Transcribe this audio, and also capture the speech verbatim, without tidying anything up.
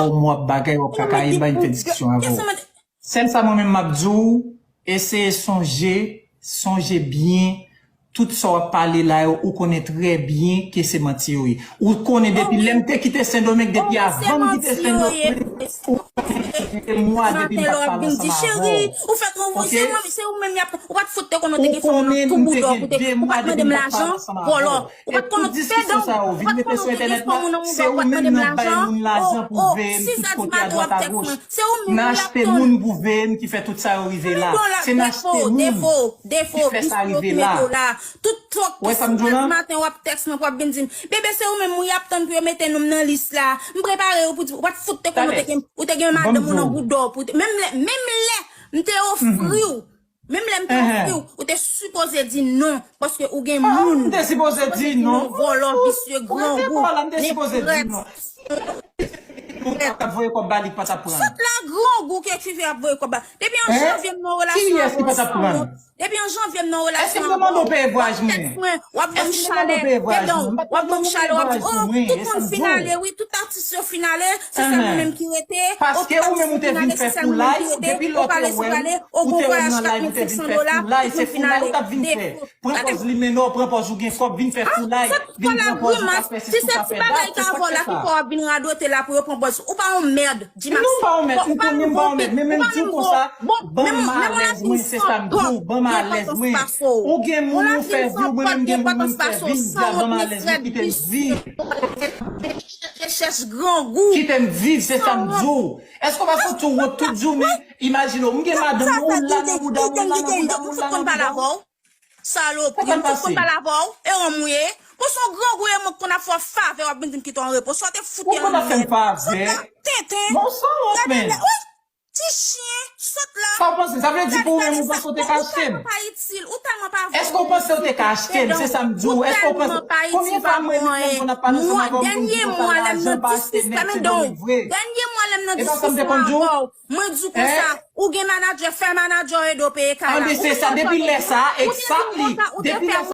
w, m w ap bagay, w ap kakaye, m pa vin fè diskisyon avè w. Sèl sa mwen menm m ap di w, eseye sonje, sonje byen, tout sa w ap pale la yo, ou konnen trè byen ke se manti yo ye. Ou konnen depi lè m te kite Sendomeng, depi avan m kite Sendomeng, ou konnen de mwa depi m pa t pale ansanm avè w. Oke? Ou konnen m te gen de mwa depi m pa t pale ansanm avè w. E tout diskisyon sa yo, vin mete sou entènèt la, se ou menm nan bay moun lajan pou veye m tout kote adwat agoch. Nan achte moun pou veye m ki fè tout sa yo rive la. Se nan achte moun ki fè sa rive la. Ou wè sa m di w la? Maten w ap tèks mwen, w ap vin di m, bebe, se ou menm wi y ap tann pou yo mete non m nan lis la. M prepare w pou di, w pa t fout te konn ou te gen, ou te gen madanm ou nan boudò pou te, menm lè, menm lè m te ofri w, menm lè m te ofri w, ou te sipoze di non, paske ou gen moun. M te sipoze di non. Vòlò, visye, grangou, nèg frèt. Ou pa t ap voye kòb ba li, k pa t ap pran. Sòt la, grangou ke ki fè ap voye kòb ba. Depi an janvye m nan relasyon avè w san wont. Depi an janvye m nan relasyon avè w. W ap tèks mwen, w ap ban m chalè. Tande w, w ap ban m chalè, w ap di, o, tout moun fin ale, wi, tout atis yo fin ale, se sèl mwen menm ki rete. Paske ou menm ou te vin fè foulay, depi lòt yo wè m, ou te wè m nan live, ou te vin fè foulay, se foulay ou t ap vin fè. Pran pòz limenò, pran pòz ou gen kòb, vin fè foulay, vin pran pòz ou ka fè sesi, ou ka fè dat, se sa k fè sa. Ti bagay ka avè w la ki fè w ap vin radote la pou yo pran pòz. Ou pa yon mèd, Dimas. Non, m pa yon mèd, m konnen m pa yon mèd, men menm di w konsa, ban m alèz mwen, se sa m di w, ban m alèz mwen. Ou gen moun ou fè vi, mwen menm gen moun mwen fè vi, m di a ban m alèz mwen, kite m viv. Kite m viv, se sa m di w. Èske w pa santi w wont tout jounen? Imajine w, m gen madanm mwen, ou la nan bouda m, ou la nan bouda m, ou la nan bouda m. Salopri, m te konn pale avè w, e wonm ou ye. Bon, se yon grangou ye, mwen konn ap fè w favè, w ap vin di m kite w an repo. Sa w te fout ye nan mèd. Sa w te tenten. Gade lè, wi, ti chen, sòt la. Sa w panse? Sa vle di pou ou menm ou panse w te ka achte m? Ou tèlman pa itil, ou tèlman pa vle. Èske w panse w te ka achte m? Se sa m di w. Èske w panse? Konbyen fwa mwen menm konn ap pale ansanm avè w, m konn di w konsa lajan pa achte nèg, se vre. Dènye mwa lè m nan diskisyon avè w, mwen di w konsa, ou gen manadjè, fè manadjè w ede w peye kay la. Anben, se sa, depi lè sa, exactly. Depi lè sa.